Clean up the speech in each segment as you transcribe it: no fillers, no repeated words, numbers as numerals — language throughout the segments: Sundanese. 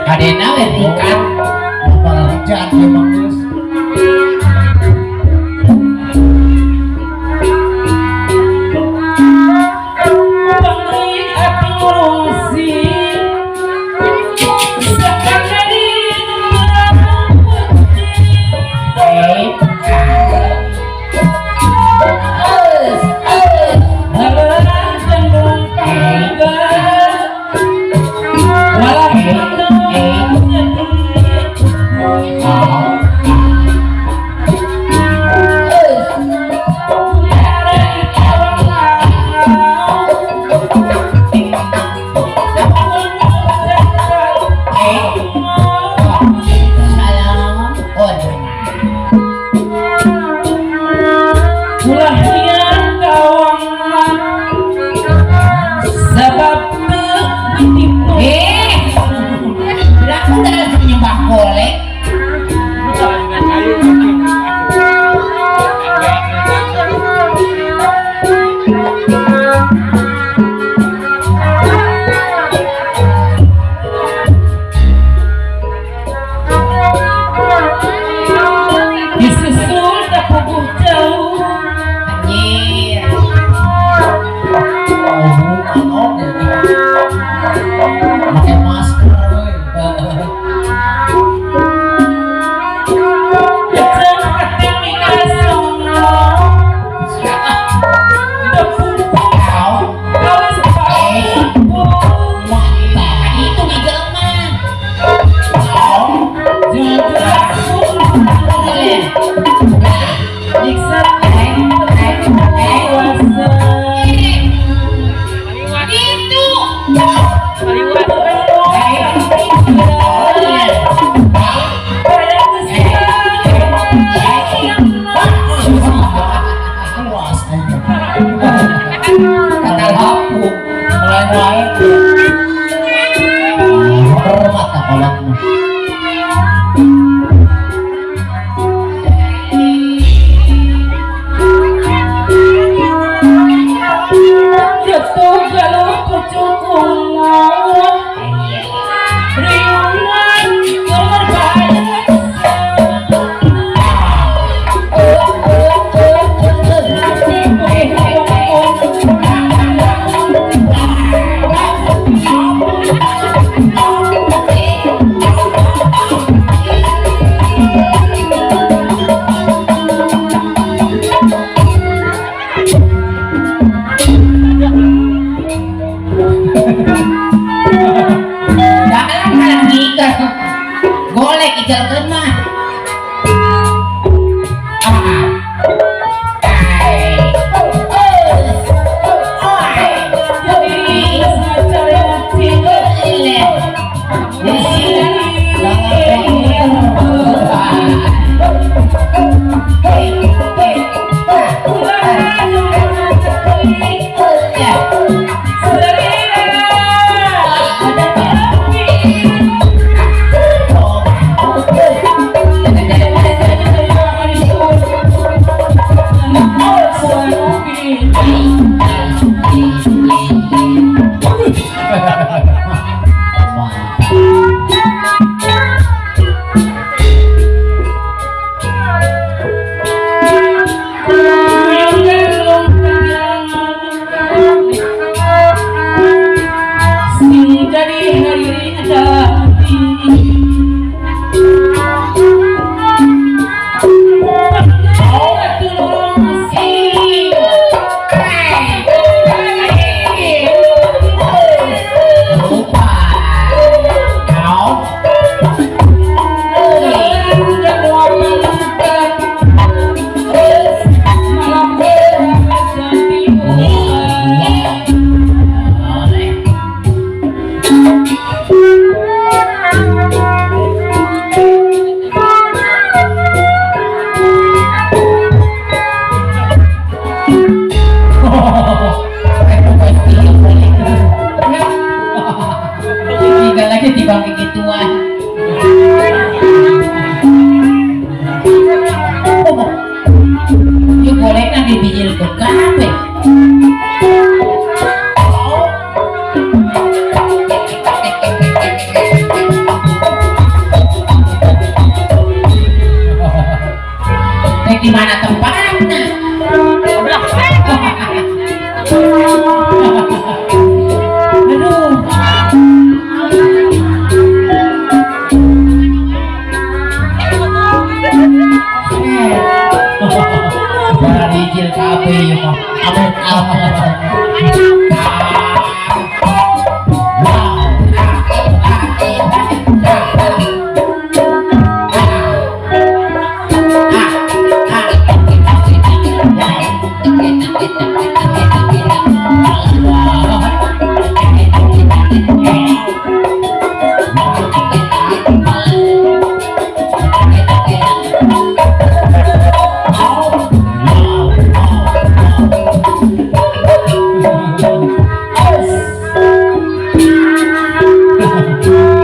Kadena we tingkat Para hujan memang geus.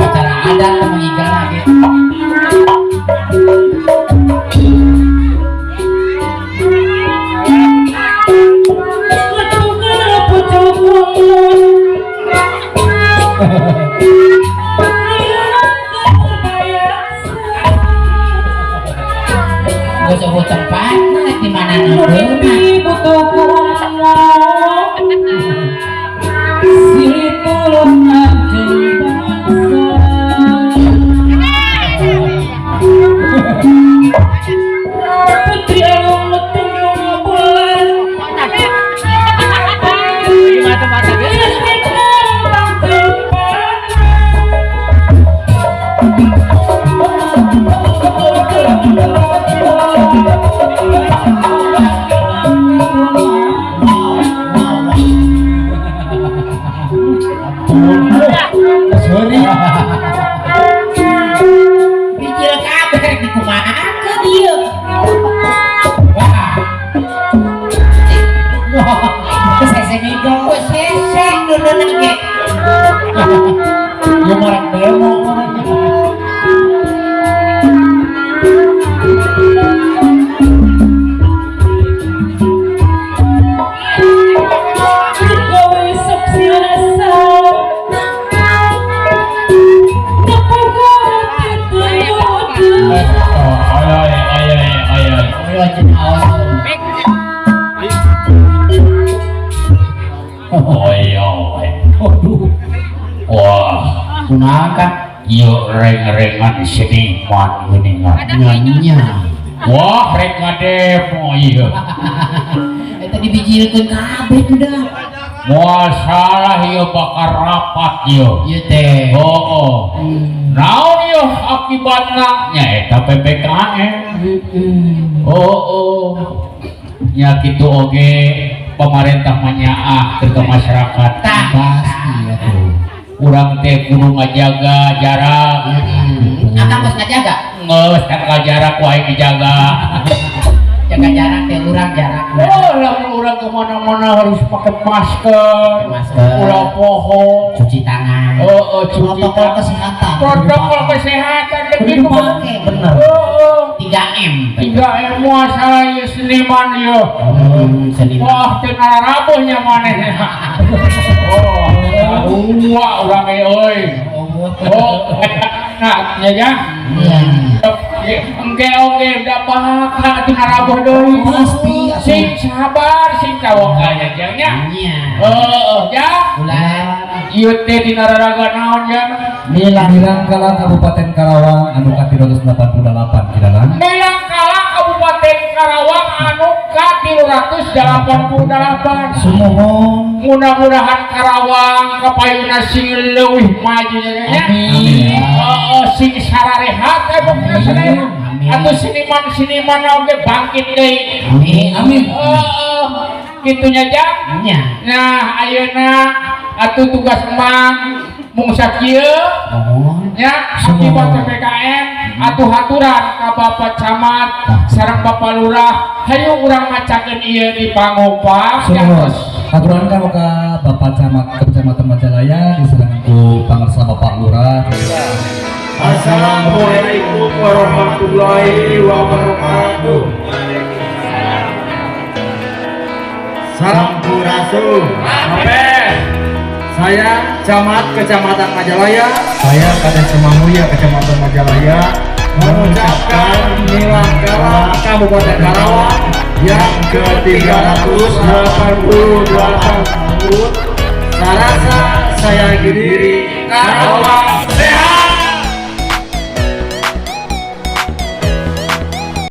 Acara adat mengigal lagi. Gua tempat di mana Bijil kabeh di kumaha ke dieu. Wah. Sese ngigong, sese nununa ge. Ieu mah demo. Wah, Kunaon yuk reng-rengan seniman geuningan. Nya. Wah, rek ngademo ieu. Eta dibijilkeun kabeh tuh dah. Moal salah ieu bakal rapat ieu. Ieu teh. Oh. Naon ieu akibatna? Nya eta PPKM. Oh. Nya kitu oge pemerintah manyaah ke masyarakat. Tah pasti atuh. Urang teh kudu ngajaga jarak. Akang geus ngajaga? Geus jaga jarak wae dijaga. Jaga jarak teh urang jarak. Oh, lamun urang ke mana-mana harus pakai masker. Ulah poho, cuci tangan. Oh, cuci protokol tangan. Kesehatan. Protokol kesehatan begitu dipake. Bener. Oh, 3M. 3M moal salah ieu seniman ieu. Seniman. Wah, teu ngararabuh nya maneh. Oh, wah urang euy. Oh, nah, nya ya. Engke oge da bakal atuh narabuh deui. Pasti sing sabar, sing tawakal nya jang nya. Heeh, ya. Ulah ieu teh dina raraga naon ya? Milangkala Kabupaten Karawang anu ka-388 kidalang. Milangkala Kabupaten Karawang anu ka-388. Sumuhun. Mudah-mudahan Karawang kapayuna sing leuwih maju nya. Amin. Heeh, sing sararehat pokona sadaya. Atuh seniman-seniman oge bangkit deui. Amin. Amin. Heeh, kitu nya jang. Nya. Nah, ayeuna atuh tugas emang mung sakieu nya akibat PPKM atuh haturan ka Bapak Camat sareng Bapak Lurah hayu urang macakeun ieu di Pangopak. Haturan ka ka Bapak Camat Kecamatan Majalaya disarengan ku pangarsa Bapak Lurah. Assalamualaikum warahmatullahi wabarakatuh. Sampurasun. Saya Camat Kecamatan Majalaya. Saya Kades Semamuya Kecamatan Majalaya mengucapkan Milangkala Kabupaten Karawang yang ke-388 tahun. Sarasa saya diri Karawang.